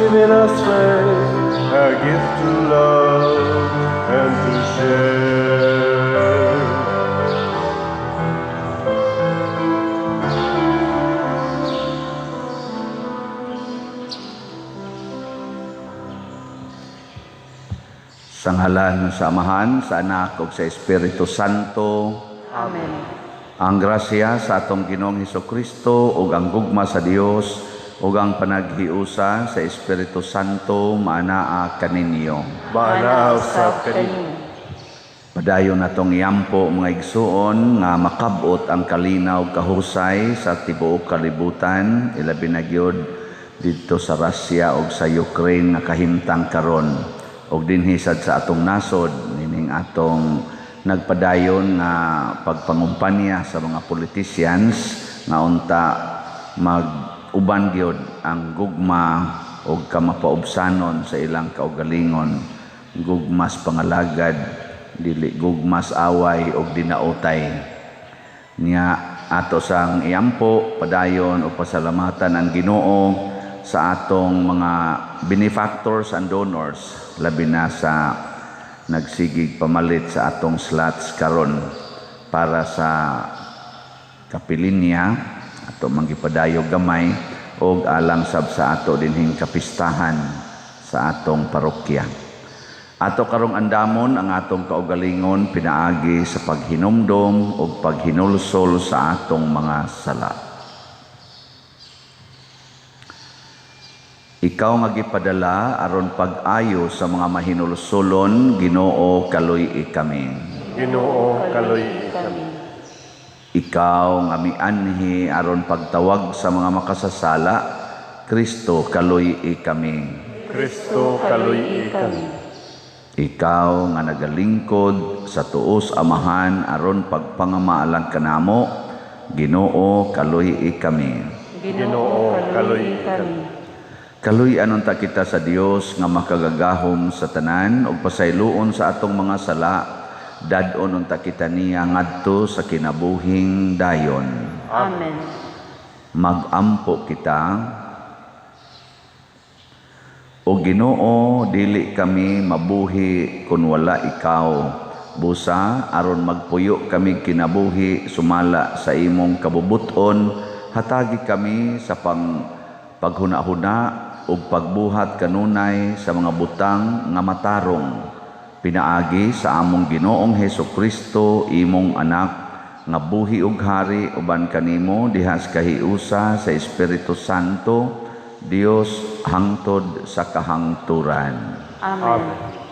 Giving us strength, a gift to love and to share. Sa ngalan sa Amahan, sa Anak ug sa Espiritu Santo. Amen. Ang grasya sa atong Ginoong Hesukristo ug ang gugma sa Dios ug ang panaghiusa sa Espiritu Santo maanaa kaninyo. Maanaa usab kaninyo. Padayon natong iampo, mga igsuon, nga makabot ang kalinaw kahusay sa tibuok kalibutan, ilabi na gyud didto sa Russia ug sa Ukraine nga kahimtang karon, ug dinhi sad sa atong nasod nining atong nagpadayon nga pagpangumpanya sa mga politicians nga unta mag-uban gyud ang gugma ug kamapaubsanon sa ilang kaugalingon, gugmas pangalagad, dili gugmas away ug dinautay. Nya ato sang iampo padayon ug pasalamatan ang Ginoo sa atong mga benefactors and donors, labi na sa nagsigig pamalit sa atong slots karon para sa kapilinya ato manggipadayo gamay og alang sab sa ato dinhing kapistahan sa atong parokya. Ato karong andamon ang atong kaugalingon pinaagi sa paghinumdom ug paghinulsol sa atong mga sala. Ikaw nga gipadala aron pag-ayo sa mga mahinulsolon, Ginoo, kaluy-i kami. Ginoo, kaluy-i kami. Ikaw nga mianhi aron pagtawag sa mga makasasala, Kristo, kaluy-i kami. Kristo, kaluy-i kami. Ikaw nga nagalingkod sa tuos Amahan aron pagpangamaalang kanamo, Ginoo, kaluy-i kami. Ginoo, kaluy-i kami. Kaluy-an unta kita sa Dios nga makagagahom sa tanan ug pasayloon sa atong mga sala, dad-on unta kita niya ngadto sa kinabuhing dayon. Amen. Magampo kita. O Ginoo, dili kami mabuhi kun wala ikaw. Busa aron magpuyo kami kinabuhi sumala sa imong kabubuton, hatagi kami sa paghuna-huna ug pagbuhat kanunay sa mga butang nga matarong, pinaagi sa among Ginoong Hesukristo, imong anak, nga buhi ug hari uban kanimo diha sa kahiusa sa Espiritu Santo, Dios hangtod sa kahangturan. Amen. Amen.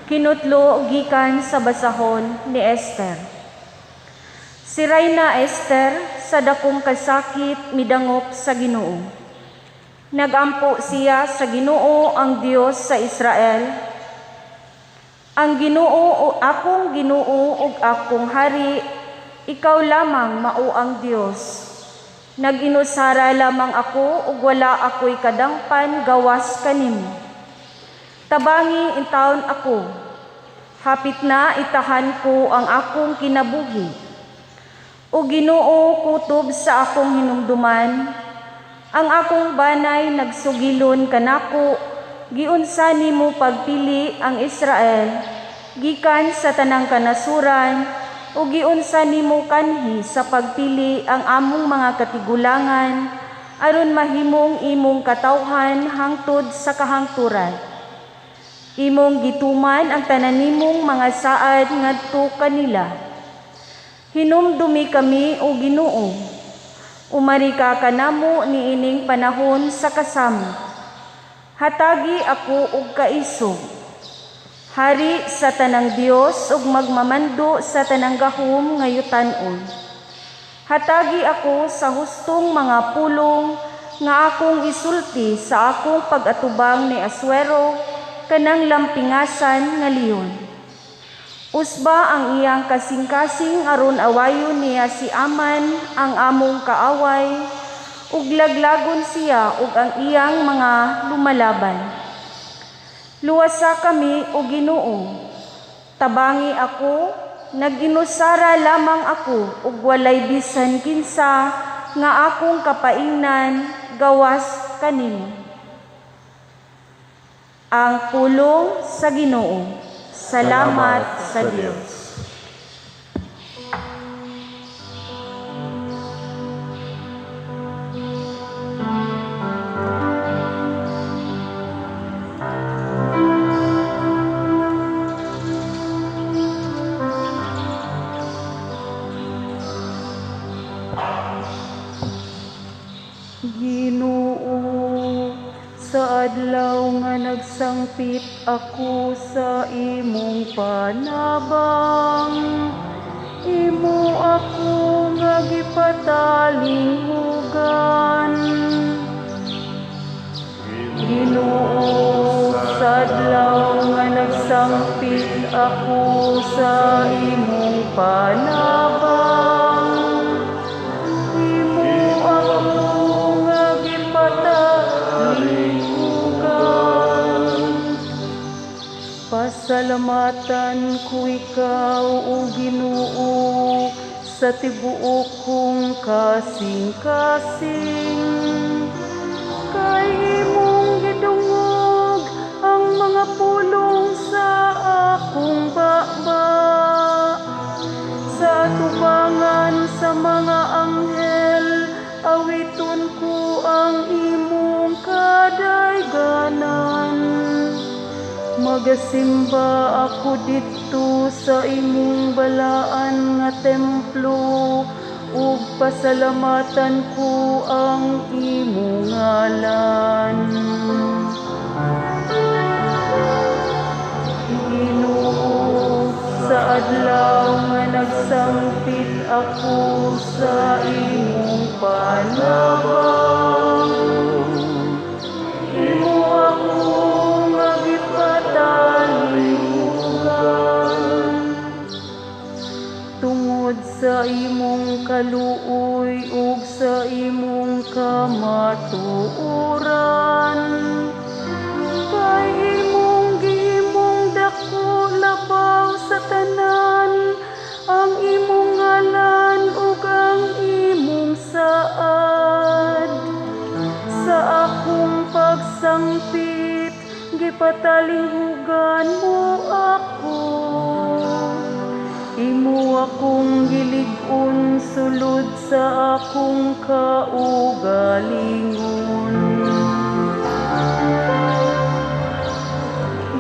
Kinutlo gikan sa basahon ni Esther. Si Reyna Esther sa dakong kasakit midangop sa Ginoo. Nagampo siya sa Ginoo ang Dios sa Israel. Ang Ginoo o akong Ginoo ug akong hari, ikaw lamang mao ang Dios. Nag-inusara lamang ako ug wala ako'y kadangpan gawas kanimo. Tabangi intawon ako. Hapit na itahan ko ang akong kinabuhi. O Ginoo, kutob sa akong hinumduman, ang akong banay nagsugilon kanako, giunsa nimo pagpili ang Israel, gikan sa tanang kanasuran, o giunsa nimo kanhi sa pagpili ang among mga katigulangan, aron mahimong imong katawhan hangtod sa kahangturan. Imong gituman ang tanan nimong mga saad ngadto kanila. Hinumdumi kami, o Ginoo. Umari ka kanamo niining panahon sa kasamo. Hatagi ako og kaisog. Hari sa tanang Dios ug magmamando sa tanang gahom ngayutan-on. Hatagi ako sa hustong mga pulong nga akong isulti sa akong pag-atubang ni Asuero kanang lampingasan nga leon. Usba ang iyang kasing-kasing aron awayon niya si Aman ang among kaaway, ug laglagon siya ug ang iyang mga lumalaban. Luwasa kami, O Ginoo. Tabangi ako, nag-inusara lamang ako ug walay bisan kinsa nga akong kapaingnan gawas kanimo. Ang pulong sa Ginoo. Salamat sa Dios. Ginoo, sa adlaw nga nagsangpit ako sa imong panabang, imo ako nga gipatalinghugan. Ginoo, sa adlaw nga nagsangpit ako sa imong panabang, imo ako nga gipatalinghugan. Pasalamatan ko ikaw, O Ginoo, sa tibuok kong kasing-kasing. Kay imong gidungog ang mga pulong sa akong baba. Sa atubangan sa mga anghel, awiton ko ang imong kadayganan. Magasimba ako didto sa imong balaan nga templo, ug pasalamatan ko ang imong ngalan. Ginoo, sa adlaw nga nagsangpit ako sa imong panabang, imo ako nga gipatalinghugan. Tungod sa imong kaluoy ug sa imong kamatuoran, kay imong gihimong dako labaw sa tanan ang imong ngalan ug ang imong saad. Sa akong pagsangpit, gipatalinghugan mo ako. Imo akong gilig-on sulod sa akong kaugalingon.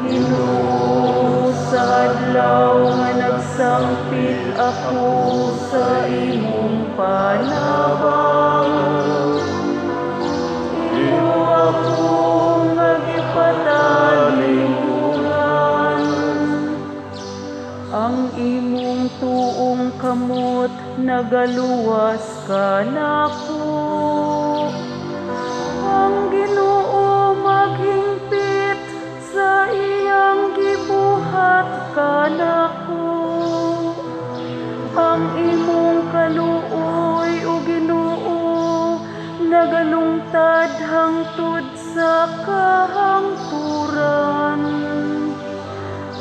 Ginoo, sa adlaw nga nagsangpit ako sa imong panabang, imo ako nga gipatalinghugan. Ang imong tuong kamot nagaluwas kanako. Ang Ginoo maghingpit sa iyang gibuhat kanako. Ang imong kaluoy, O Ginoo, nagalungtad hangtod sa kahangturan.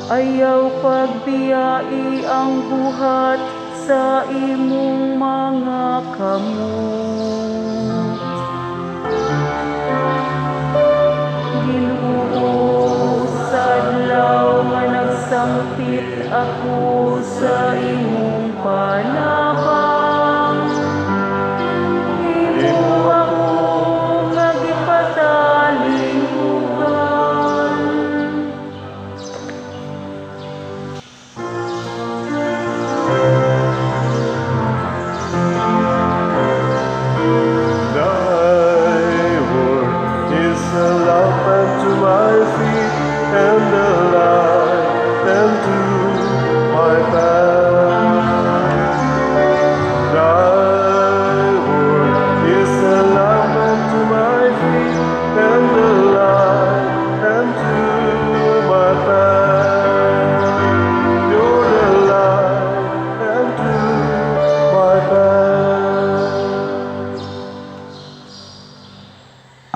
Ayaw pagbiyai ang buhat sa imong mga kamot. Ginoo, sa adlaw nga nagsangpit ako sa imong panabang, imo ako nga gipatalinghugan.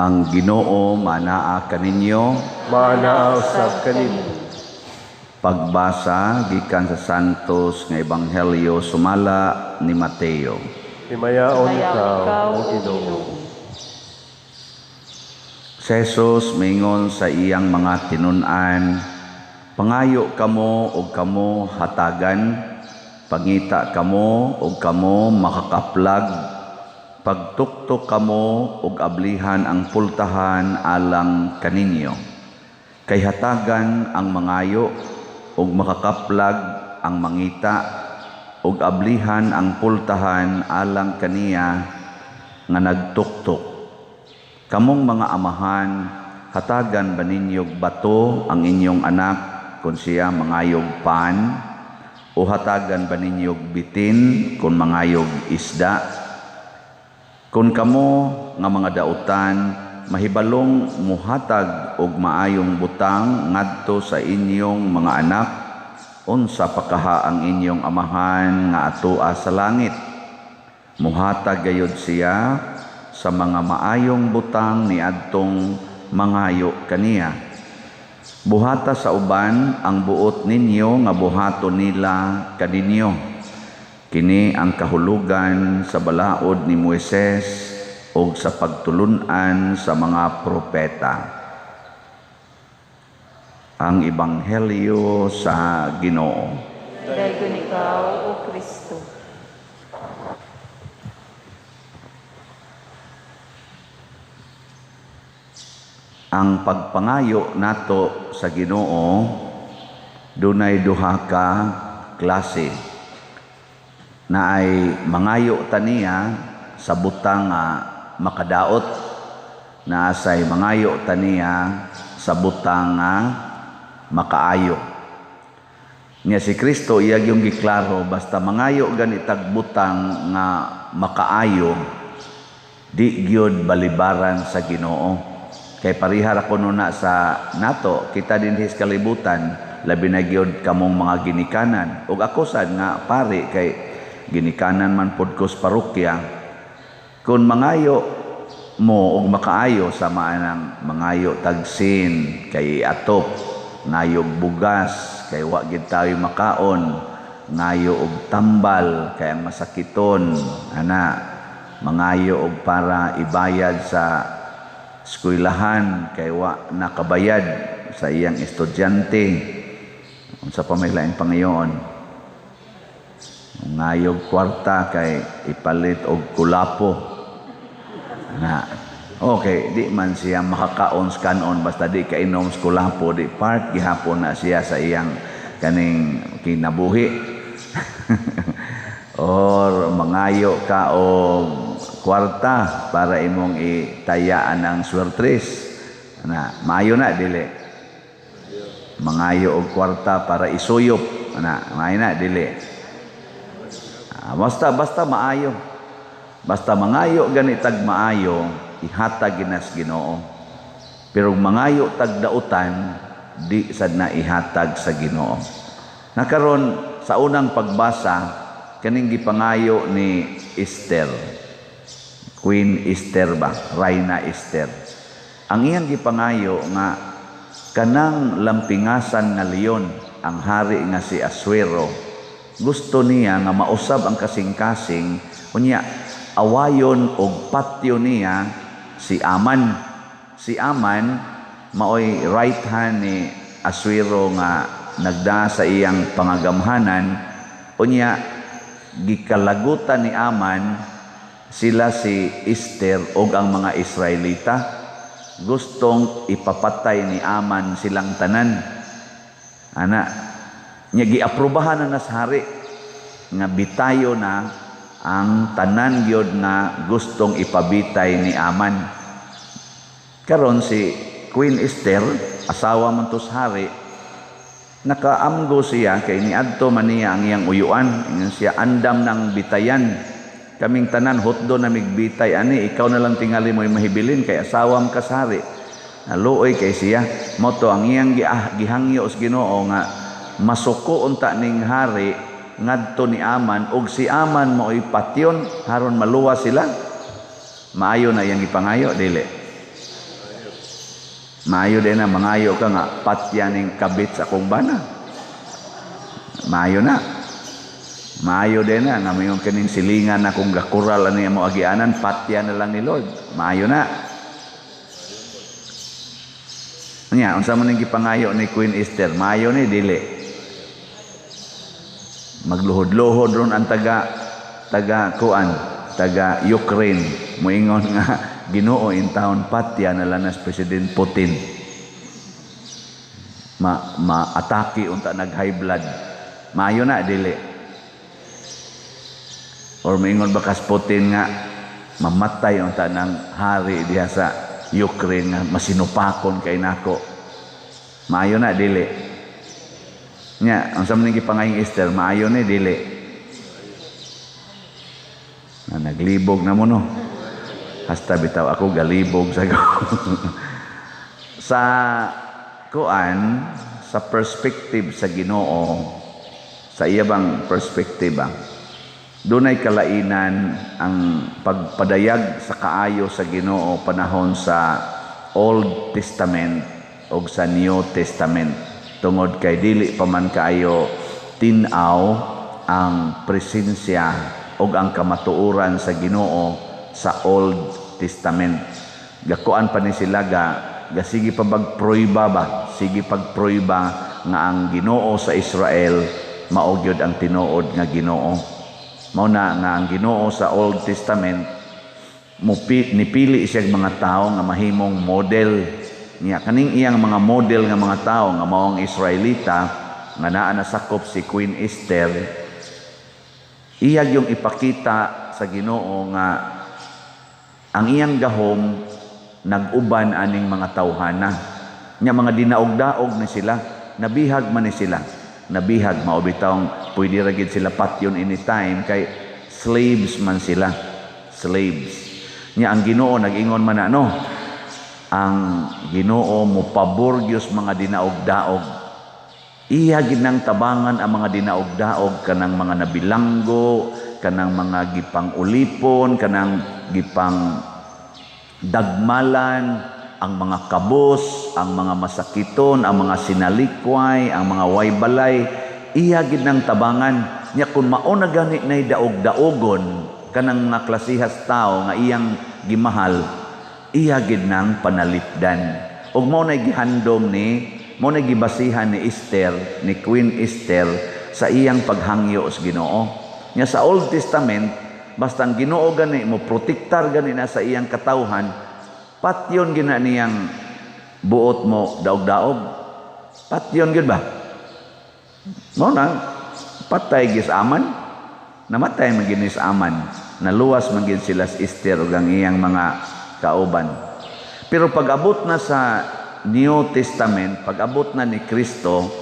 Ang Ginoo manaa kaninyo. Maanaa usab kanimo. Pagbasa gikan sa Santos nga Ebanghelyo sumala ni Mateo. Himayaon Himayaon ikaw, o o Ginoo. Si Jesus mingon sa iyang mga tinun-an, pangayo kamo og kamo hatagan, pangita kamo og kamo makakaplag, pagtuktok kamo og ablihan ang pultahan alang kaninyo. Kay hatagan ang mangayo og makakaplag ang mangita og ablihan ang pultahan alang kaniya nga nagtuktok. Kamong mga amahan, hatagan ba ninyog bato ang inyong anak kung siya mangayog pan? O hatagan ba ninyog bitin kung mangayog isda? Kung kamo nga mga dautan, mahibalong muhatag og maayong butang ngadto sa inyong mga anak, unsa pa kaha ang inyong amahan nga atoa sa langit? Muhatag gayod siya sa mga maayong butang niadtong mangayo kaniya. Buhata sa uban ang buot ninyo nga buhaton nila kaninyo. Kini ang kahulugan sa balaod ni Moises og sa pagtulun-an sa mga propeta. Ang Ebanghelyo sa Ginoo. Daygon ikaw, O Kristo. Ang pagpangayo nato sa Ginoo dunay duha ka klase. Naay mangayo taniya sa butang nga makadaot, naasay mangayo taniya sa butang nga makaayo. Nya si Kristo iya gyung giklaro, basta mangayo ganitag butang nga makaayo, di gyud balibaran sa Ginoo. Kay pareha ra kuno na sa nato, kita dinhi sa kalibutan, labi na gyud kamong mga ginikanan. Ug ako sad nga pari kay ginikanan man pod ko sa parokya. Kung mangayo mo og makaayo, sama nang mangayo tagsin kay atop, ngayog bugas kay wa gid tayo makaon, ngayo og tambal kay ang masakiton, ana, mangayo og para ibayad sa eskwelahan kay wa nakabayad sa iyang estudyante. Unsa pa may laing pangayoon? Ngayog kwarta kay ipalit og kulapo. Na, okay, di man siya makakaon sa kanon basta di kainom sa kulapo, di part gihapon na siya sa iyang kaning kinabuhi. Or mangayo ka og kwarta para imong itayaan ang swertres. Na, maayo na dili. Mangayo og kwarta para isuyop. Na, maayo na dili. Basta maayo. Basta mangayo ganitag maayo, ihatag ginas Ginoo. Pero mangayo tag dautan, di sad na ihatag sa Ginoo. Nakaron sa unang pagbasa kaning gipangayo ni Esther, Queen Esther ba, Reyna Esther. Ang iyang gipangayo nga kanang lampingasan nga leon, ang hari nga si Asuero, gusto niya nga mausab ang kasing-kasing, unya awayon og patyo niya si Aman. Si Aman maoy right hand ni Asuero nga nagda sa iyang pangagamhanan, unya gikalagutan ni Aman sila si Esther og ang mga Israelita. Gustong ipapatay ni Aman silang tanan. Ana, nya giaprobahan na sa hari nga bitayo na ang tanan gyud nga gustong ipabitay ni Aman. Karon si Queen Esther, asawa man to sa hari, nakaamgo siya kay niadto man niya ang iyang uyuan. Ingon siya, andam ng bitayan. Kaming tanan hotdo na migbitay ani, ikaw na lang tingali mo'y mahibilin kay asawam ka sa hari. Naluoy kay siya. Moto ang iyang gihangyo sa Ginoo nga masuko unta ning hari ngadto ni Aman, ug si Aman mao'y patyon haron maluwas sila. Maayo na iyang gipangayo dili? Maayo din na mangayo ka nga patya ning kabit sa akong bana. Maayo na. Maayo din na nga mayon kining silingan akong gakural ani mo agianan, patya na lang ni Lord. Maayo na. Nya, unsa man ning gipangayo ni Queen Esther? Maayo ni dili. Magluhod-luhod ron ang taga taga kuan, taga Ukraine. Moingon nga Ginoo in town, patya na lang nas President Putin. Ma maatake unta nag high blood. Maayo na dili. Or moingon ba kas Putin nga mamatay unta ng hari diha sa Ukraine nga masinupakon kay nako. Maayo na dili. Nya, unsa man ning gipangayong Esther, maayo ni dili. Na naglibog na mo no. Hasta bitaw ako galibog sa sa kuan, sa perspective sa Ginoo, sa iya bang perspective ba, dunay kalainan ang pagpadayag sa kaayo sa Ginoo panahon sa Old Testament og sa New Testament, tungod kay dili pa man kaayo tin-aw ang presensya og ang kamatuoran sa Ginoo sa Old Testament. Gakuan pa ni sila ga sige pa bagprueba ba, sige pagprueba nga ang Ginoo sa Israel mao gyud ang tinuod nga Ginoo. Mao na nga ang Ginoo sa Old Testament nipili siya mga tao nga mahimong model niya. Kaning iyang mga model nga mga tao nga mao ang Israelita nga naa nasakop si Queen Esther, iya yung ipakita sa Ginoo nga ang iyang gahom nag-uban aning mga tawhana. Nya mga dinaog-daog ni sila, nabihag man ni sila. Nabihag mao bitawng pwede ra gid sila patyon anytime kay slaves man sila. Slaves. Nya ang Ginoo nag-ingon man ano, ang Ginoo mopabor gyud mga dinaog-daog. Iya gid nang tabangan ang mga dinaog-daog kanang mga nabilanggo, kanang mga gipang ulipon, kanang gipang dagmalan, ang mga kabos, ang mga masakiton, ang mga sinalikway, ang mga waybalay, iya gid nang tabangan. Nya kun mao na gani nay daog-daogon kanang mga klasihas tao nga iyang gimahal, iya gid nang panalipdan. Ug mao nay gihandom ni, mao nay gibasihan ni Esther, ni Queen Esther sa iyang paghangyo sa Ginoo. Nya sa Old Testament, basta ang Ginoo gani mo protektar gani na sa iyang katawhan, patyon gina niyang buot mo daog-daog. Patyon gyud ba? Mao na patay gyud sa aman. Namatay man gyud ni sa aman. Naluwas man gyud sila sa Esther ug ang iyang mga kauban. Pero pag-abot na sa New Testament, pag-abot na ni Kristo,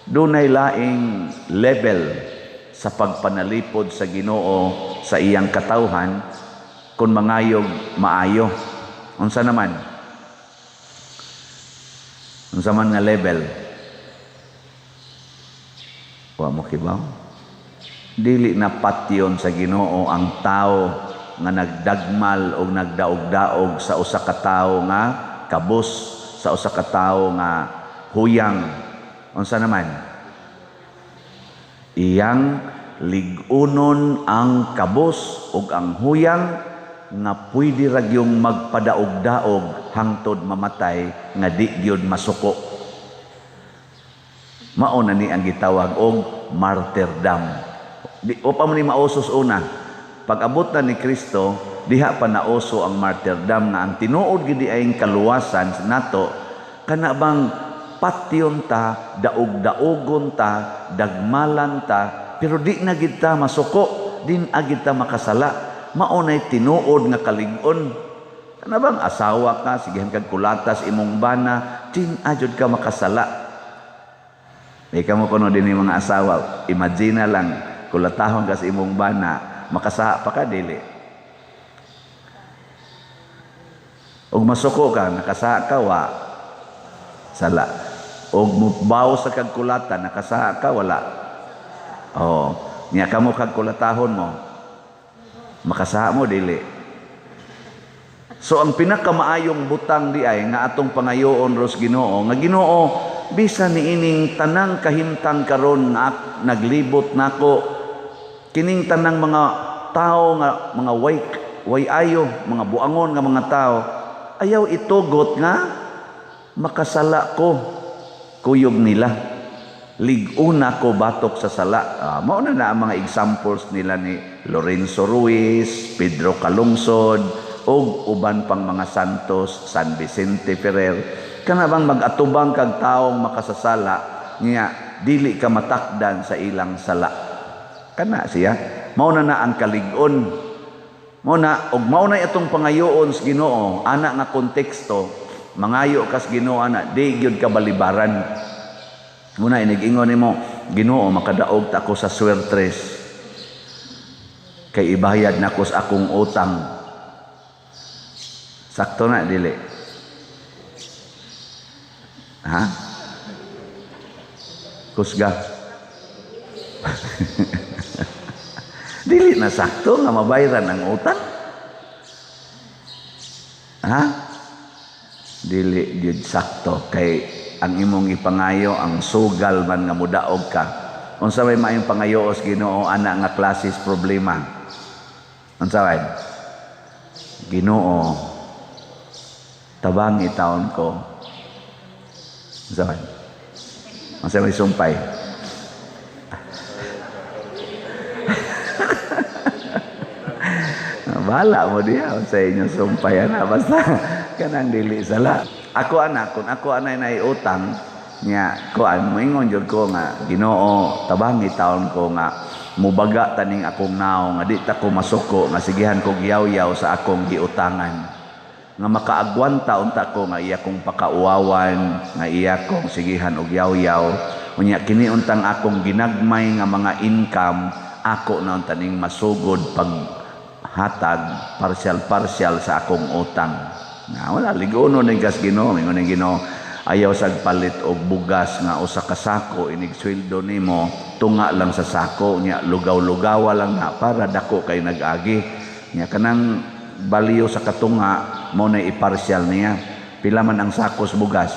dunay laing level sa pagpanalipod sa Ginoo sa iyang katawhan kung mangayog maayo. Unsa naman? Unsa man nga level? Wa mo kibaw? Dili na patyon sa Ginoo ang tao nga nagdagmal o nagdaog-daog sa usa ka tawo nga kabos, sa usa ka tawo nga huyang. Unsa naman? Iyang lig-unon ang kabos ug ang huyang nga pwede ra gyung magpadaog-daog hangtod mamatay nga di gyud masuko. Mao na ni ang gitawag og martyrdom. Di o pa man ni mausos una. Pag-abot na ni Kristo, diha pa nauso ang martyrdom nga ang tinuod gid ay kaluwasan nato kana bang patyon ta, daog-daogon ta, dagmalan ta, pero di na gid ta masuko, di na gid ta makasala. Mao nay tinuod nga kalig-on. Kana bang asawa ka, sigihan kag kulatas imong bana, tin ajud ka makasala. Di ka mo kuno dinhi mga asawa, imagine na lang kulatahon ka sa imong bana, makasaha pa ka dili. Og masuko ka, nakasaha ka wa sala. Og mubaw sa kag kulata, nakasaha ka wala. Oh, nya kamo kag kulatahon mo, makasaha mo dili. So ang pinakamaayong butang di ay nga atong pangayoon ros Ginoo, nga Ginoo bisan niining tanang kahimtang karon nga naglibot nako, kining tanang mga tao nga mga way ayo, mga buangon nga mga tao, ayaw itugot nga makasala ko kuyog nila. Lig-una ko batok sa sala. Mao na na ang mga examples nila ni Lorenzo Ruiz, Pedro Calungsod, ug uban pang mga santos, San Vicente Ferrer. Kana bang mag-atubang kag taong makasasala niya, dili ka matakdan sa ilang sala. Kana siya. Mao na na ang kalig-on. Mao na og mao na itong pangayoon sa Ginoo ana nga konteksto, mangayo kas Ginoo ana, di gyud ka balibaran. Muna inig-ingon nimo, Ginoo makadaog ta ako sa swertres kay ibayad nako sa akong utang. Sakto na dili? Ha? Kusga. Dili na sakto nga mabayaran ang utang. Ha? Dili gyud sakto kay ang imong ipangayo ang sugal man nga mudaog ka. Unsa may maayong pangayo sa Ginoo ana nga klases problema? Unsa may? Ginoo, tabangi taon ko. Unsa may? Unsa may sumpay? Bahala mo diha sa inyong sumpay ana, basta kanang dili sala. Ako ana, kung ako anay naiutang nya kuan moingon jud ko nga Ginoo tabangi taon ko nga mubaga taning akong naong nga di ta ko masuko nga sigihan ko giyaw-yaw sa akong giutangan, nga makaagwanta unta ko nga iya kong pakauwawan, nga iya kong sigihan og yaw-yaw, unya kini untang akong ginagmay nga mga income ako na unta ning masugod pag hatag partial-partial sa akong utang. Na wala ligono ning kas Ginoo, mingon ning Ginoo ayaw sag palit og bugas nga usa ka sako inig sweldo nimo, tunga lang sa sako nya, lugaw-lugawa lang na para dako kay nag-agi. Nya kanang baliyo sa katunga mo na i-partial niya. Pila man ang sako sa bugas?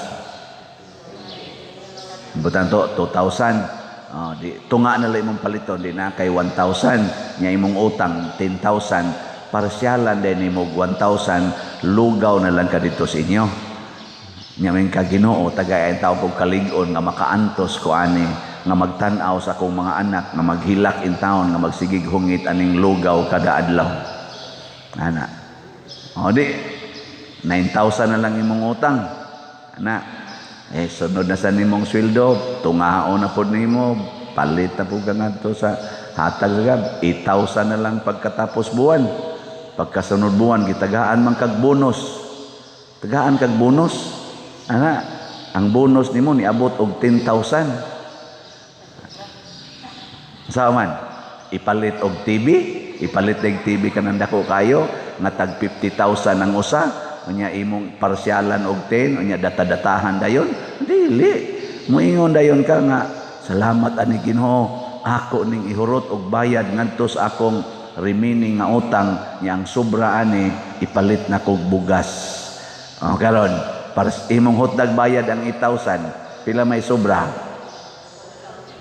Butan to 2,000. Oh, di tunga na lang imong paliton, di na kay 1,000 nya imong utang 10,000, parsyalan din nimo 1,000, lugaw na lang ka dito sa inyo. Nya men ka Ginoo tagay ang tawo kog kalig-on nga makaantos ko ani, nga magtan-aw sa akong mga anak, nga maghilak in town, nga magsigig hungit aning lugaw kada adlaw. Ana. O di 9,000 na lang imong utang. Ana. Sunod na sa nimong sweldo, tungaon na pod nimo, palit na pud ka ngadto sa hatag sa gab, 8,000 na lang pagkatapos buwan. Pagkasunod buwan gitagaan man kag bonus. Tagaan kag bonus. Ana, ang bonus nimo niabot og 10,000. Sa man, ipalit og TV, ipalit og TV kanang dako kayo nga tag 50,000 ang usa. Unya imong parsyalan og 10, unya data-datahan dayon. Dili. Moingon dayon ka nga salamat ani Ginoo, ako ning ihurot og bayad ngadto sa akong remaining nga utang, nya ang sobra ani ipalit na kog bugas. O karon, para imong hotdog bayad ang 8,000, pila may sobra?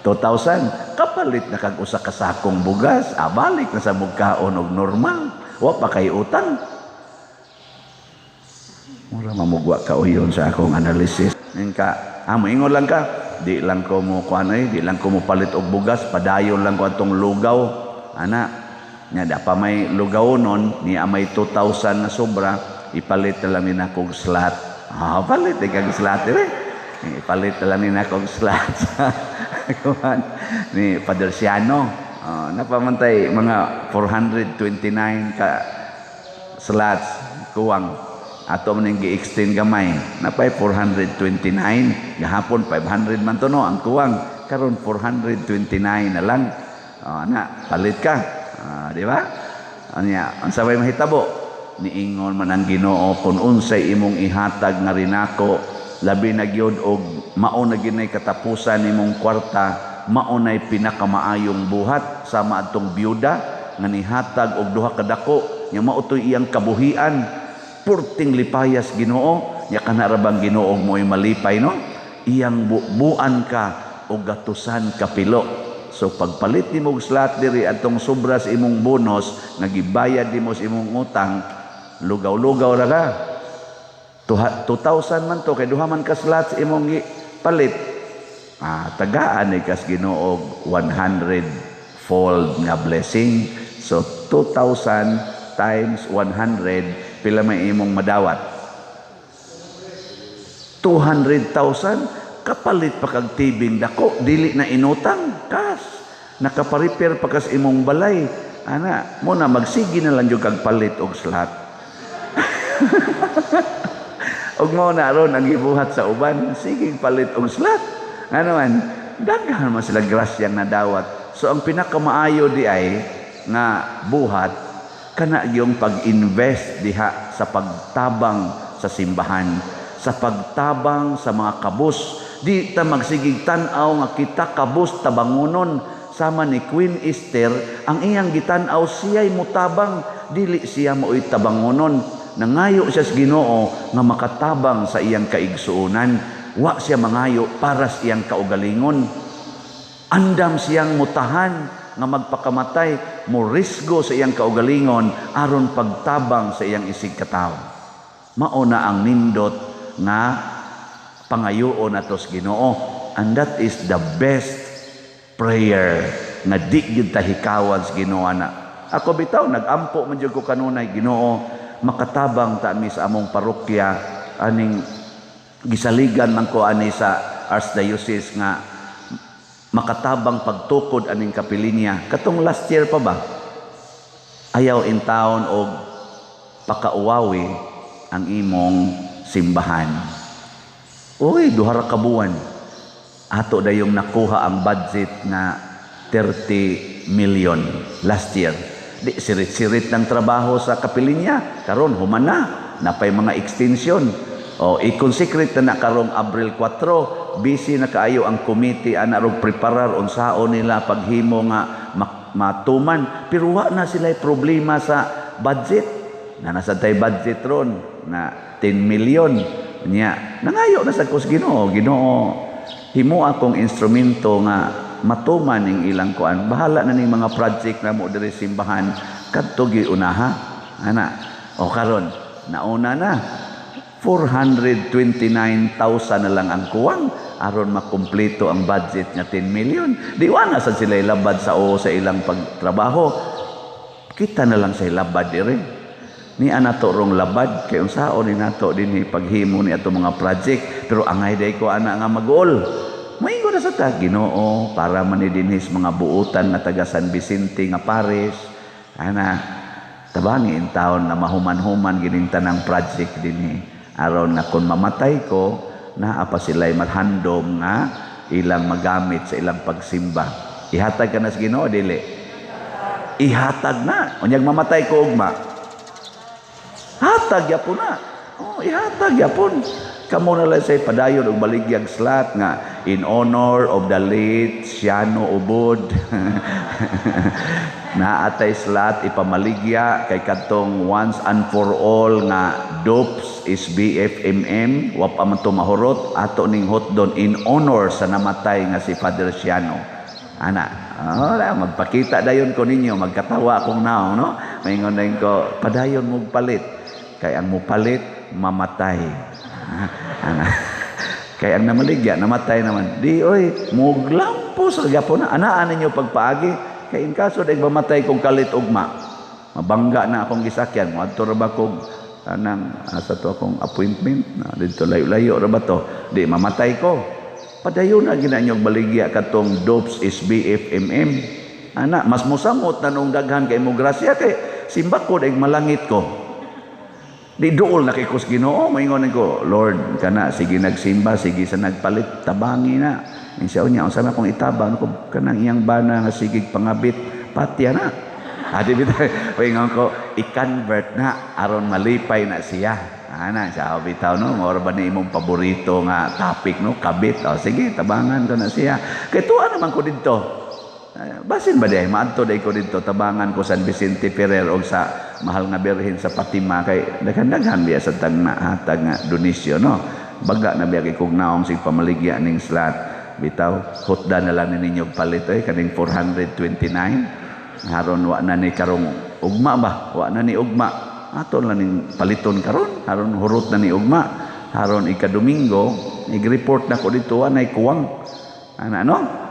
2,000. Kapalit na kag usa ka sakong bugas, balik na sa mugkaon og normal. Wa pa kay utang. Mura mamugwa ka uyon sa akong analysis. Ka, moingon lang ka, di lang ko mo kuan ay, di lang ko mo palit og bugas, padayon lang ko atong lugaw. Ana, nya da pa may lugaw nun, niya may 2,000 na sobra, ipalit na lang ni nakog slat. Palit ni kag slat dire. Ipalit na lang ni nakog slat. Kuan ni Father Siano. Napamantay mga 429 ka slots kuwang. Ato man ning gi-extend gamay, napay 429, gahapon 500 man to no ang kuwang, karon 429 na lang. Ana, palit ka. Di ba? Anya, unsa may mahitabo? Niingon man ang Ginoo kun unsay imong ihatag nga rinako, labi na gyud og mao na gyud katapusan nimong kwarta, mao nay pinakamaayong buhat sama atong byuda nga nihatag og duha ka dako, nya mao toy iyang kabuhian. Purting lipayas Ginoo, nya kana ra bang Ginoo mo'y malipay, no? Iyang bubuan ka og gatusan kapilo. So pagpalit nimo og slot diri atong sobra sa imong bonus nga gibayad nimo sa imong utang, lugaw-lugaw ra ka. 2,000 man to kay duha man ka slots imong palit. Tagaan ni kas Ginoo 100 fold nga blessing. So 2,000 times 100, pila may imong madawat? 200,000. Kapalit pa kag tibing dako, dili na inutang, kas nakaparepair pa kas imong balay ana mo na. Magsige na lang jud kag palit og slot. Og mo na ron ang gibuhat sa uban, sige palit og slot. Ngano man daghan man sila grasyang nadawat. So ang pinakamaayo di ay nga buhat kana yung pag-invest diha sa pagtabang sa simbahan, sa pagtabang sa mga kabus. Di ta magsigig tan-aw nga kita kabus tabangunon. Sama ni Queen Esther, ang iyang gitan-aw siya'y mutabang, dili siya mao'y tabangunon. Nangayo siya sa Ginoo nga makatabang sa iyang kaigsuonan. Wa siya mangayo para sa iyang kaugalingon. Andam siyang mutahan nga magpakamatay, mo risgo sa iyang kaugalingon aron pagtabang sa iyang isig katawo. Mao na ang nindot nga pangayoon nato sa Ginoo, and that is the best prayer nga di gyud ta hikawan sa Ginoo ana. Ako bitaw nagampo man jud ko kanunay, "Ginoo, makatabang ta mi sa among parokya aning gisaligan man ko ani sa Archdiocese nga makatabang pagtukod aning kapilinya." Katong last year pa ba, ayaw in town og pakauwawi ang imong simbahan. Uy, 2 ra ka buwan. Ato dayong nakuha ang budget na 30 million last year. Di sirit-sirit ng trabaho sa kapilinya. Karon human na, napay mga extension. O i-consecrate na na karong Abril 4. Busy na kaayo ang committee ana rog preparar unsaon nila paghimo nga matuman. Pero wa na sila problema sa budget. Na nasa tay budget ron na 10 million. Nya, nangayo na sa kus Ginoo, "Ginoo, himo akong instrumento nga matuman ning ilang kuan. Bahala na ning mga project na mo diri simbahan kadto giunaha." Ana. O karon, nauna na. 429,000 na lang ang kuwang aron makumpleto ang budget nga 10 million. Di wa na sad sila ilabad sa o sa ilang pagtrabaho. Kita na lang sa ilabad diri. Ni ana to rong labad kay unsaon ni nato dinhi paghimo ni ato mga project, pero angay day ko ana nga mag-uol. Moingon na sa ta, "Ginoo, para man ni dinhi sa mga buutan nga taga San Vicente nga pares ana, tabangi in taon na mahuman-human gining tanang project dinhi aron nga kung mamatay ko, naa pa sila'y mathandom nga ilang magamit sa ilang pagsimba." Ihatag ka na sa Ginoo, dili? Ihatag na. Unyag mamatay ko ugma, hatag yapon na. Oh, ihatag yapon. Kamo na lang say padayon og baligyag slot nga in honor of the late Siano Ubod. Naatay slot ipamaligya kay kadtong once and for all nga DOPS is BFMM, wa pa man to mahurot, ato ning hotdon in honor sa namatay nga si Father Siano. Ana, oh, magpakita dayon ko ninyo, magkatawa akong naong, no? Maingon dayon ko, "Padayon mo palit. Kay ang mupalit, mamatay." Ana. Kay ang namaligya, namatay naman. Di, oy, muglampo sa gapon na. Anaan ninyo pagpaagi. Kay in kaso, dahil mamatay kong kalit ugma. Mabangga na akong gisakyan. Muadto ra ba kog anang asa to akong appointment na dito, layo-layo ra ba to, di mamatay ko. Padayon na gina inyo baligya katong DOPS is BFMM ana. Mas mosamot na nung daghan kay mo grasya kay simba ko dahil malangit ko. Di duol na kay kus Ginoo, maingon ko, "Lord, kana sige nagsimba, sige sa nagpalit, tabangi na." Insa niya, unsa na akong itabang ko kanang iyang bana nga sige pangabit, patya na. Adi bitaw, maingon ko, i-convert na aron malipay na siya. Ana, sa bitaw no, mao ba ni imong paborito nga topic no, kabit. O sige, tabangan ko na siya. Kay tuwa naman ko didto. Basin ba di maadto day ko didto, tabangan ko San Vicente Ferrer og sa Mahal nga Birhen sa Fatima kay daghan-daghan biya sa tagna hatag nga donasyon, no. Baga na biya kay kog naong sig pamaligya ning slot. Bitaw hutda na lang ninyo palit oy kaning 429. Haron wa na ni karong ugma ba? Wa na ni ugma. Ato lang ning paliton karon, haron hurot na ni ugma. Haron ika-Domingo, ig-report na ko dito anay kuwang. Ana no?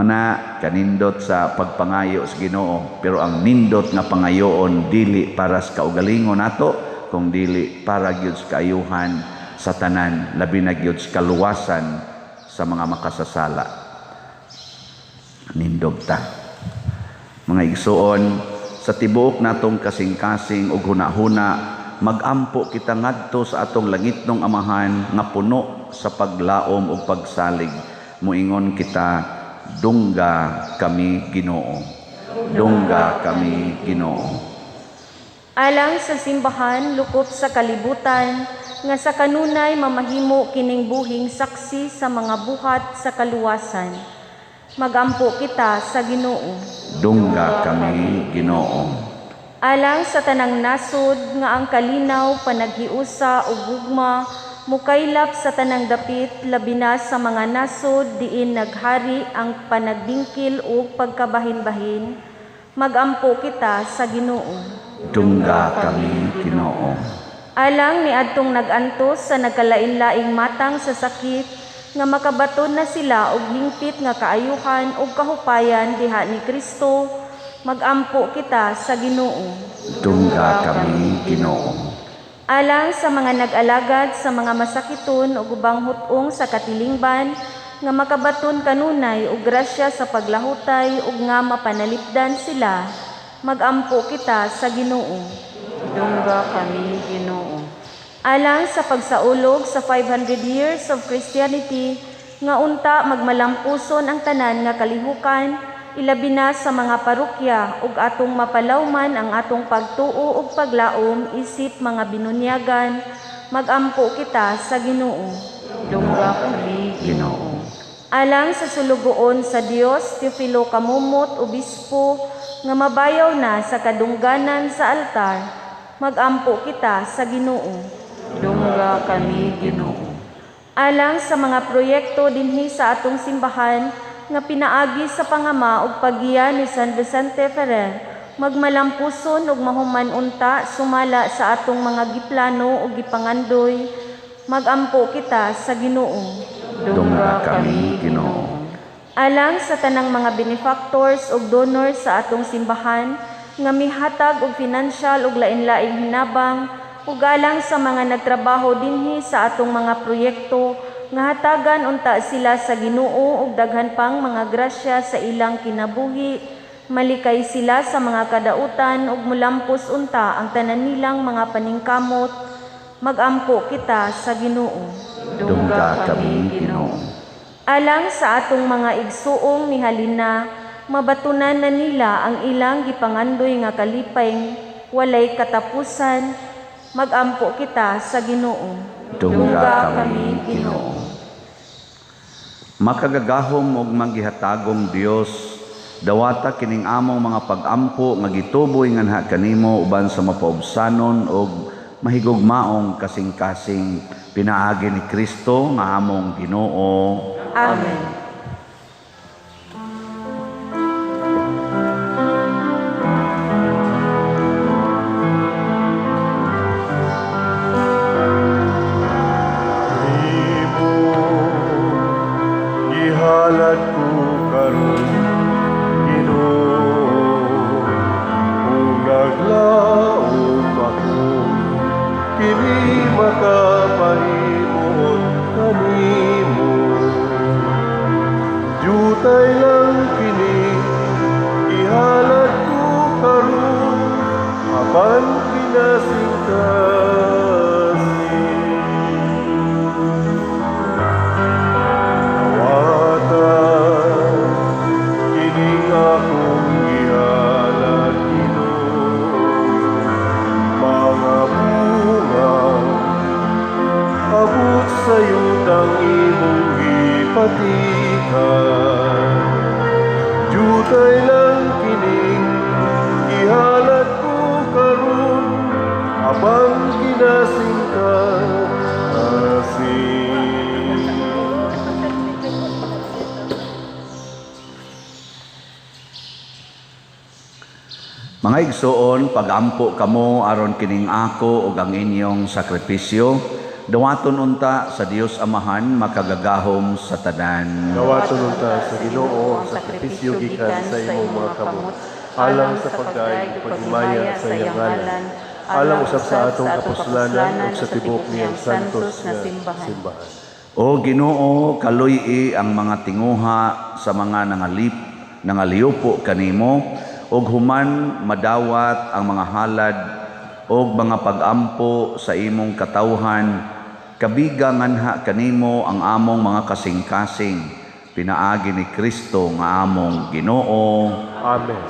Na kanindot sa pagpangayo sa Ginoo, pero ang nindot nga pangayoon dili para sa kaugalingon nato, kung dili para gyud sa kaayuhan sa tanan, labi na gyud sa kaluwasan sa mga makasasala. Nindog ta. Mga igsuon, sa tibuok natong kasing-kasing ug hunahuna, magampo kita ngadto sa atong langitnong Amahan nga puno sa paglaom ug pagsalig. Moingon kita, dungga kami Ginoo. Dungga kami Ginoo. Alang sa simbahan lukop sa kalibutan nga sa kanunay mamahimo kining buhing saksi sa mga buhat sa kaluwasan. Magampo kita sa Ginoo. Dungga kami Ginoo. Alang sa tanang nasod nga ang kalinaw, panaghiusa ug gugma mukaylap sa tanang dapit, labi na sa mga nasod diin naghari ang panagbingkil ug pagkabahin-bahin, magampo kita sa Ginoo. Dungga kami Ginoo. Alang niadtong nag-antos sa nagkalain-laing matang sa sakit nga makabaton na sila og hingpit nga kaayuhan ug kahupayan diha ni Kristo, magampo kita sa Ginoo. Dungga kami Ginoo. Alang sa mga nag-alagad sa mga masakiton ug ubang hut-ong sa katilingban nga makabaton kanunay og grasya sa paglahutay ug nga mapanalipdan sila, magampo kita sa Ginoo. Dungga kami Ginoo. Alang sa pagsaulog sa 500 years of Christianity nga unta magmalampuson ang tanan nga kalihukan, ilabi na sa mga parokya ug atong mapalawman ang atong pagtuo ug paglaom isip mga binunyagan, magampo kita sa Ginoo. Dungga kami Ginoo. Alang sa sulugoon sa Dios, Teofilo Camomot, Obispo, nga mabayaw na sa kadungganan sa altar, magampo kita sa Ginoo. Dungga kami Ginoo. Alang sa mga proyekto dinhi sa atong simbahan nga pinaagi sa pangama ug paggiya ni San Vicente Ferrer, magmalampuson ug mahuman unta sumala sa atong mga giplano ug gipangandoy, magampo kita sa Ginoo. Dungga kami Ginoo. Alang sa tanang mga benefactors ug donors sa atong simbahan nga mihatag og financial ug lain-laing hinabang, ug alang sa mga nagtrabaho dinhi sa atong mga proyekto nga hatagan unta sila sa Ginoo og daghan pang mga grasya sa ilang kinabuhi, malikay sila sa mga kadautan ug mulampos unta ang tanan nilang mga paningkamot, magampo kita sa Ginoo. Dungga kami Ginoo. Alang sa atong mga igsuong nihalina, mabatunan na nila ang ilang gipangandoy nga kalipay walay katapusan, magampo kita sa Ginoo. Dungga kami Ginoo. Makagagahom og manggihatagong Dios, dawata kining among mga pag-ampo nga gituboy nganha kanimo uban sa mapaubsanon og mahigugmaong kasing-kasing pinaagi ni Kristo nga among Ginoo. Amen. Gihalad ko karon Ginoo, kung naglaom ako kini makapahimot kanimo. Jutay lang kini gihalad ko karon, apan kinasingkasing. Dawata kining akong gihalad Ginoo, mga bunga abot sa yutang imong gipatikan. Jutay lang kining gihalad ko karon, Mga igsoon, pagampo kamo aron kining ako ug ang inyong sakripisyo, dawaton unta sa Dios Amahan makagagahom sa tanan. Dawaton unta sa Ginoo ang sakripisyo gikan sa imong mga kamot, alang sa pagdayeg ug paghimaya sa iyang ngalan, alang usab sa atong kapuslanan ug sa tibuok niyang santos nga simbahan. O Ginoo, kaluy-i ang mga tinguha sa mga nangaliupo kanimo, ug human madawat ang mga halad ug mga pagampo sa imong katawhan. Kabiga nganha kanimo ang among mga kasing-kasing, pinaagi ni Kristo nga among Ginoo. Amen.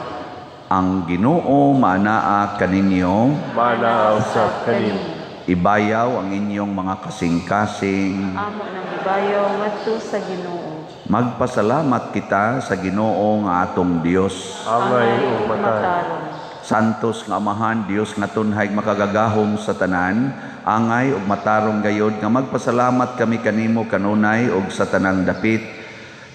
Ang Ginoo maanaa kaninyo, Maanaa usab kanimo. Ibayaw ang inyong mga kasing-kasing. Amo nang ibayaw ngadto sa Ginoo. Magpasalamat kita sa Ginoo nga atong Dios. Angay ug matarong. Santos nga Amahan, Dios nga tunhay makagagahom sa tanan, angay ug matarong gayod nga magpasalamat kami kanimo kanunay ug sa tanang dapit.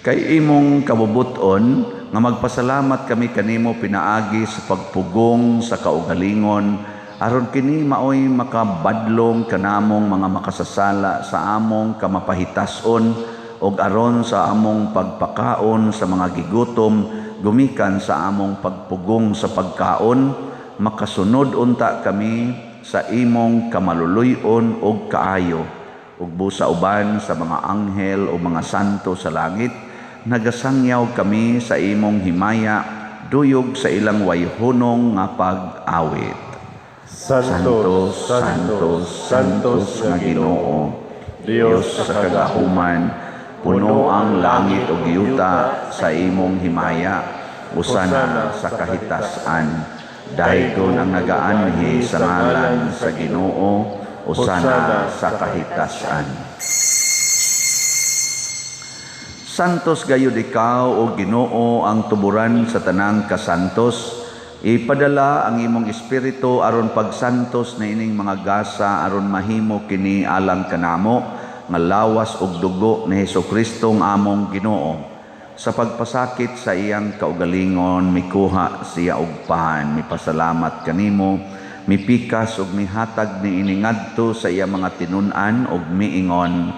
Kay imong kabubut-on nga magpasalamat kami kanimo pinaagi sa pagpugong sa kaugalingon, aron kini maoy makabadlong kanamong mga makasasala sa among kamapahitas-on, ug aron sa among pagpakaon sa mga gigutom, gumikan sa among pagpugong sa pagkaon, makasunod unta kami sa imong kamaluluy-on ug kaayo. Ug busa uban sa mga anghel o mga santo sa langit, nagasangyaw kami sa imong himaya, duyog sa ilang wayhunong nga pag-awit. Santo, Santo, Santos nga Ginoo, Dios sa kagahuman, puno ang langit ug yuta sa imong himaya, usana sa kahitasan. Daygon ang nagaanhi sa ngalan sa Ginoo, usana sa kahitasan. Santos gayud ikaw o Ginoo ang tuburan sa tanang kasantos. Ipadala ang imong espiritu aron pagsantos na ining mga gasa aron mahimo kini alang kanamo nga lawas ug dugo ni Hesukristo nga among Ginoo. Sa pagpasakit sa iyang kaugalingon, mikuha siya og pan, mipasalamat kanimo, mipikas ug mihatag niini ngadto sa iyang mga tinun-an ug miingon,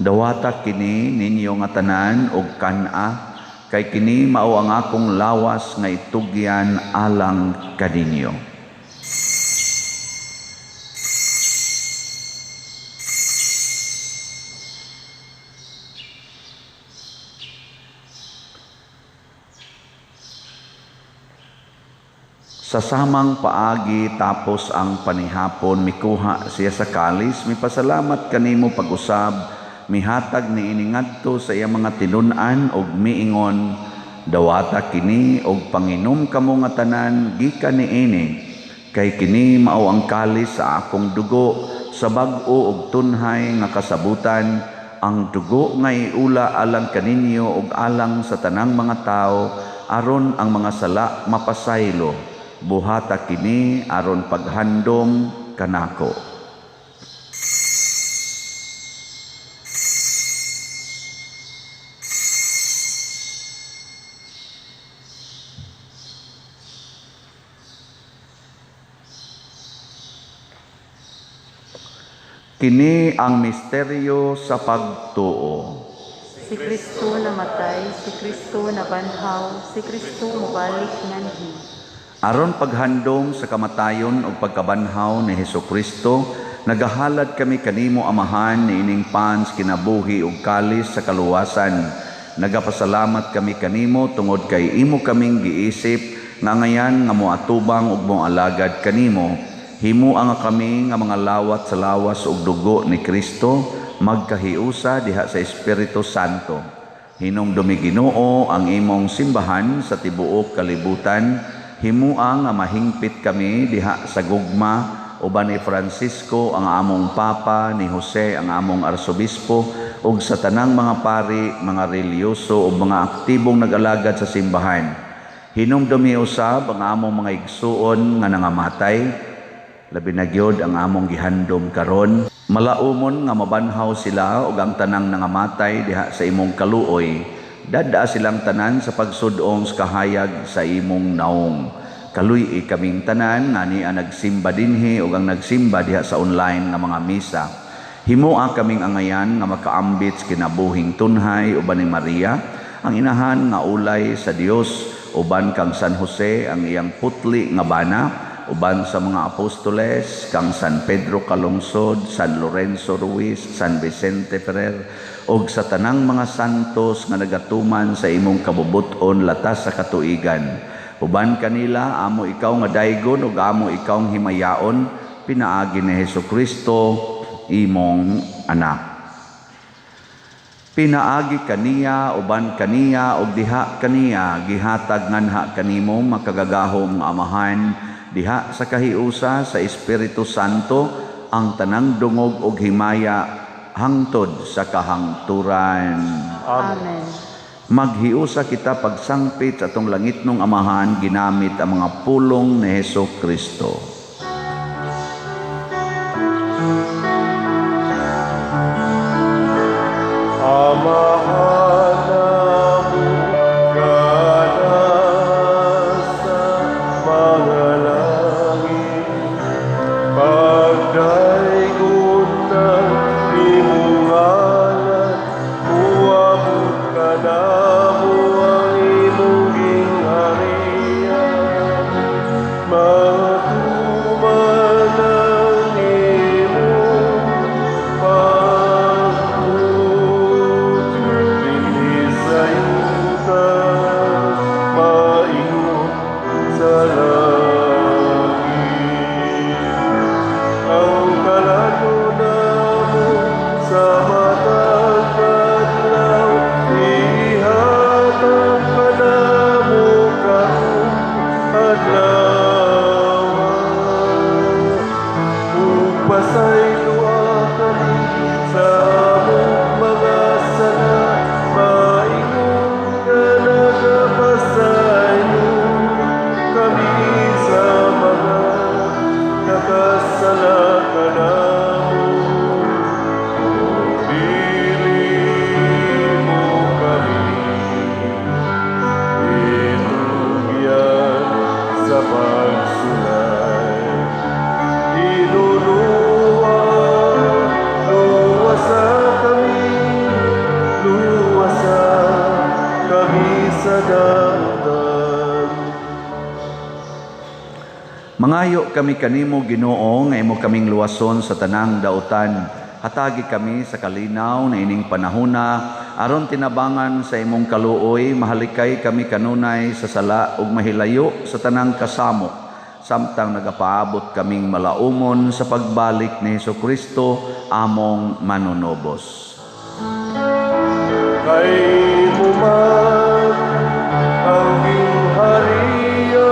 dawata kini ninyo nga tanan og kan-a, kay kini mao ang akong lawas nga itugyan alang kaninyo. Sa samang paagi tapos ang panihapon, mikuha siya sa kalis, mipasalamat kanimo pag-usab, mihatag niini ngadto sa iyang mga tinun-an og miingon, dawata kini og panginom kamo nga tanan gikan niini, kay kini mao ang kalis sa akong dugo sa bag-o og tunhay nga kasabutan, ang dugo nga iula alang kaninyo og alang sa tanang mga tawo aron ang mga sala mapasaylo. Buhata kini aron paghandom kanako. Kini ang misteryo sa pagtuo. Si Kristo namatay, si Kristo nabanhaw, si Kristo mobalik nganhi. Aron paghandom sa kamatayon ug pagkabanhaw ni Hesukristo, nagahalad kami kanimo Amahan niining pans kinabuhi ug kalis sa kaluwasan. Nagapasalamat kami kanimo tungod kay imo kaming giisip nga ngayan nga moatubang ug moalagad kanimo. Himua nga kami nga mga lawat sa lawas ug dugo ni Kristo, magkahiusa diha sa Espiritu Santo. Hinumdumi Ginoo ang imong simbahan sa tibuok kalibutan. Himua nga mahingpit kami diha sa gugma uban ni Francisco ang among Papa, ni Jose ang among Arsobispo, ug sa tanang mga pari, mga relihiyoso ug mga aktibong nag-alagad sa simbahan. Hinumdumi usab ang among mga igsuon nga nangamatay, labi na gyud ang among gihandom karon. Malaumon nga mabanhaw sila ug ang tanang nangamatay diha sa imong kaluoy. Dada silang tanan sa pagsudong sa kahayag sa imong naong. Kaluy-i kaming tanan nga nia nagsimba dinhi ug ang nagsimba diha sa online nga mga misa. Himoa kaming angayan nga makaambit sa kinabuhing tunhay uban ni Maria, ang inahan nga ulay sa Dios, uban kang San Jose ang iyang putli nga bana, uban sa mga apostoles, kang San Pedro Calungsod, San Lorenzo Ruiz, San Vicente Ferrer, ug sa tanang mga santos nga nagatuman sa imong kabubut-on latas sa katuigan. Uban kanila amo ikaw nga daygon ug amo ikaw himayaon, pinaagi ni Hesus Kristo imong anak. Pinaagi kaniya, uban kaniya, ug diha kaniya, gihatag nganha kanimo makagagahom nga Amahan, diha sa kahiusa sa Espiritu Santo, ang tanang dungog ug himaya hangtod sa kahangturan. Amen. Maghiusa kita pagsangpit sa atong langitnong Amahan ginamit ang mga pulong ni Hesus Kristo. Amahan namo nga nasa mga langit, pagdaygon ng imong ngalan, muabot kanamo ang imong gingharian. Matuman ang imong pagbuot dinhi sa yuta, maingon sa langit. Ang kaladlo namo sa matag adlaw, ihatag kanamo karong adlaw. Ug pasayloa kami sa among mga sala, maingon nga nagapasaylo kami sa mga nakasala kanamo. Dili mo kami itugyan sa pagsulay. Hinunua, luwasa kami, luwasa kami sa dautan. Mangayo kami kanimo Ginoo nga imo kaming luwason sa tanang dautan. Hatagi kami sa kalinaw na ining panahona aron tinabangan sa imong kaluoy, mahalikay kami kanunay sa sala ug mahilayo sa tanang kasamok, samtang nagapaabot kaming malaumon sa pagbalik ni Hesus Kristo among manunobos. Kay mo man ang gingharian,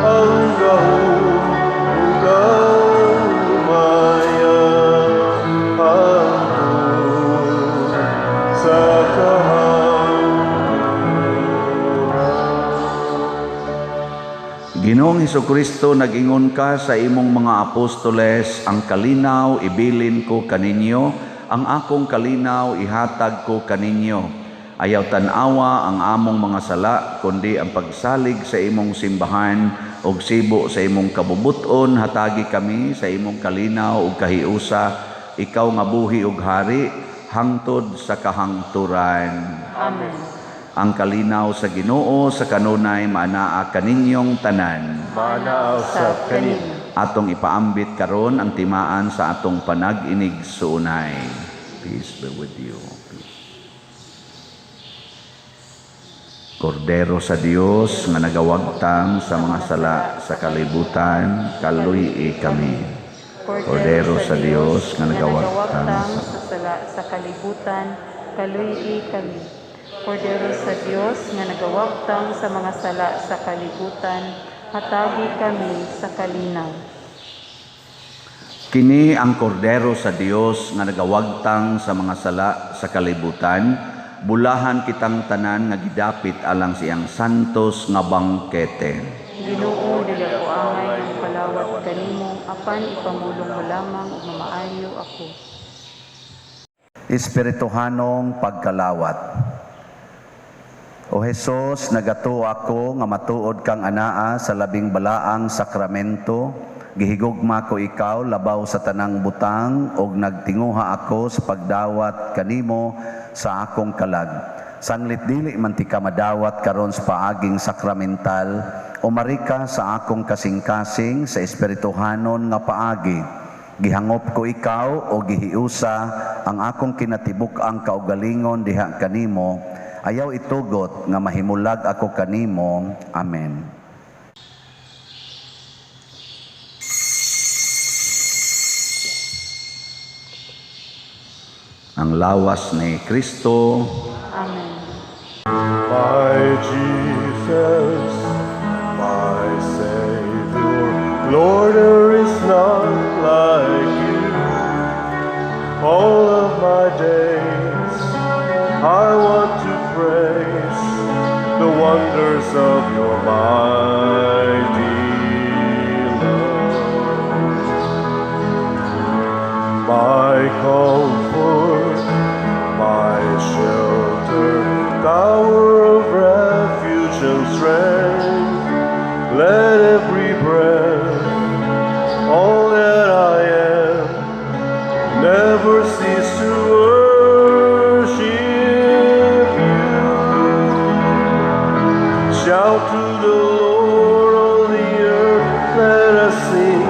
ang gahom ug ang himaya, hangtod sa kahangturan. Ginoong Hesukristo, nag-ingon ka sa imong mga apostoles, ang kalinaw ibilin ko kaninyo, ang akong kalinaw ihatag ko kaninyo. Ayaw tan-awa ang among mga sala, kundi ang pagsalig sa imong simbahan ug sibo sa imong kabubuton, hatagi kami sa imong kalinaw ug kahiusa, ikaw nga buhi ug hari hangtod sa kahangturan. Amen. Ang kalinaw sa Ginoo sa kanunay maanaa kaninyong tanan. Maanaa usab kaninyo. Atong ipaambit karon ang timaan sa atong panag-inig suunay. Peace be with you. Peace. Kordero sa Dios nga nagawagtang sa mga sala sa kalibutan, kaluy-i kami. Kordero sa Dios nga nagawagtang sa sala sa kalibutan, kaluy-i kami. Kordero sa Dios nga nagawagtang sa mga sala sa kalibutan, hatagi kami sa kalinaw. Kini ang kordero sa Dios nga nagawagtang sa mga sala sa kalibutan, bulahan kitang tanan nga gidapit alang siyang santos nga bangkete. Ginoo, dili ako angay ang palawat kanimo, apan ipamulong mo lamang ug mamaayo ako. Espirituhanong pagkalawat. O Hesus, nagatuo ako nga matuod kang anaa sa labing balaang sakramento. Gihigugma ko ikaw labaw sa tanang butang ug nagtinguha ako sa pagdawat kanimo sa akong kalag. Sanglit dili man tika madawat karon sa paaging sakramental, umari ka sa akong kasing-kasing sa espirituhanon nga paagi. Gihangop ko ikaw o gihiusa ang akong kinatibuk-ang kaugalingon diha kanimo. Ayaw itugot nga mahimulag ako kanimo. Amen. Ang lawas ni Kristo. Amen. My Jesus, my Savior, Lord, there is none like you. All of my days I want to praise the wonders of your mighty love. My comfort, my shelter, tower of refuge and strength, let every breath, all that I am, never cease to worship you. Shout to the Lord, all the earth, let us sing.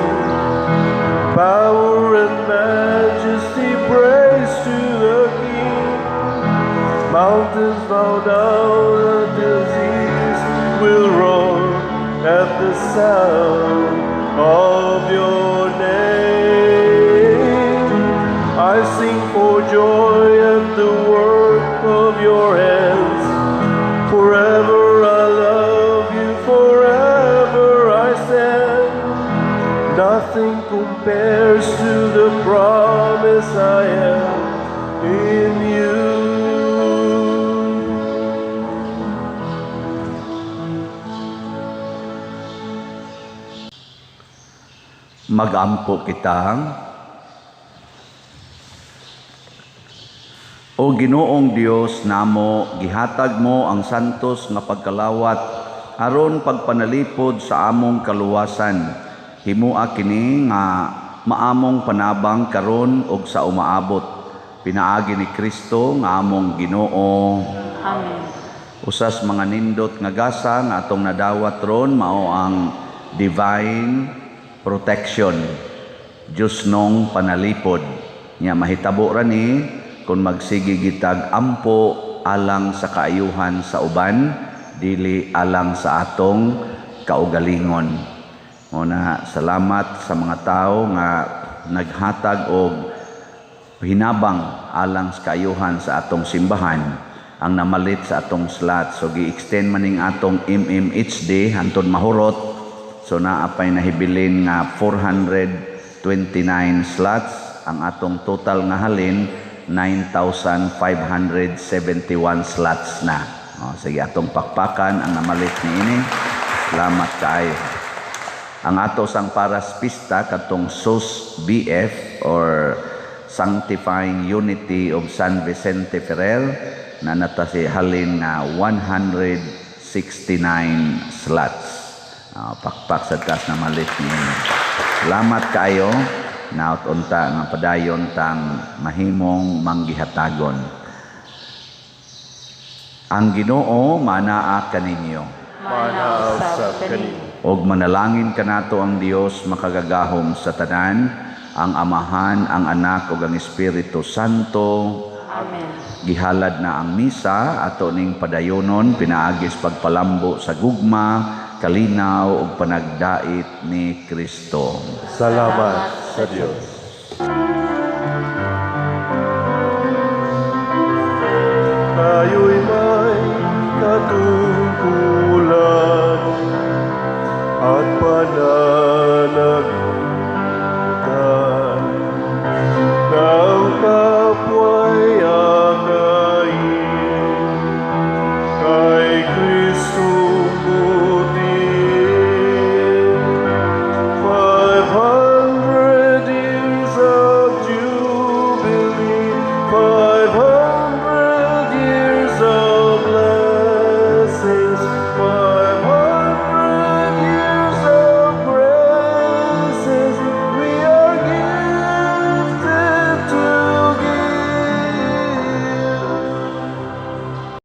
Power and majesty, praise to the King. Mountains bow down and the seas will roar at the sound of your name. I sing for joy at the work of your hands. Forever I love you, forever I stand. Nothing compares to the promise I have in you. Magampo kita. O Ginoong Dios namo, gihatag mo ang santos nga pagkalawat aron pagpanalipod sa among kaluwasan. Himua kini nga maamong panabang karon og sa umaabot. Pinaagi ni Kristo nga among Ginoo. Amen. Usas mga nindot nga gasa nga atong nadawat ron mao ang divine protection, Diyos nong panalipod. Nya mahitabo ra ni kung magsige gitag ampo alang sa kaayuhan sa uban, dili alang sa atong kaugalingon. Muna, salamat sa mga tao nga naghatag og hinabang alang sa kaayuhan sa atong simbahan ang namalit sa atong slot. So gi-extend maning atong MMHD hantod mahurot. So naapay nahibilin nga 429 slots. Ang atong total nga halin 9,571 slots na. O, sige, atong pakpakan ang namalit niini. Salamat kaayo. Ang ato sang paras pista katong SOS BF or Sanctifying Unity of San Vicente Ferrer na natasi halin nga 169 slots. Pakpak sa tas na malit niini. Salamat kaayo. Naot unta nga padayon tang mahimong manggihatagon. Ang Ginoo manaa kaninyo. Manaa usab kaninyo. Og manalangin kanato ang Dios makagagahom sa tanan, ang Amahan, ang Anak ug ang Espiritu Santo. Amen. Gihalad na ang misa ato ning padayonon pinaagis pagpalambo sa gugma, kalinaw ug panagdait ni Kristo. Salamat sa Dios.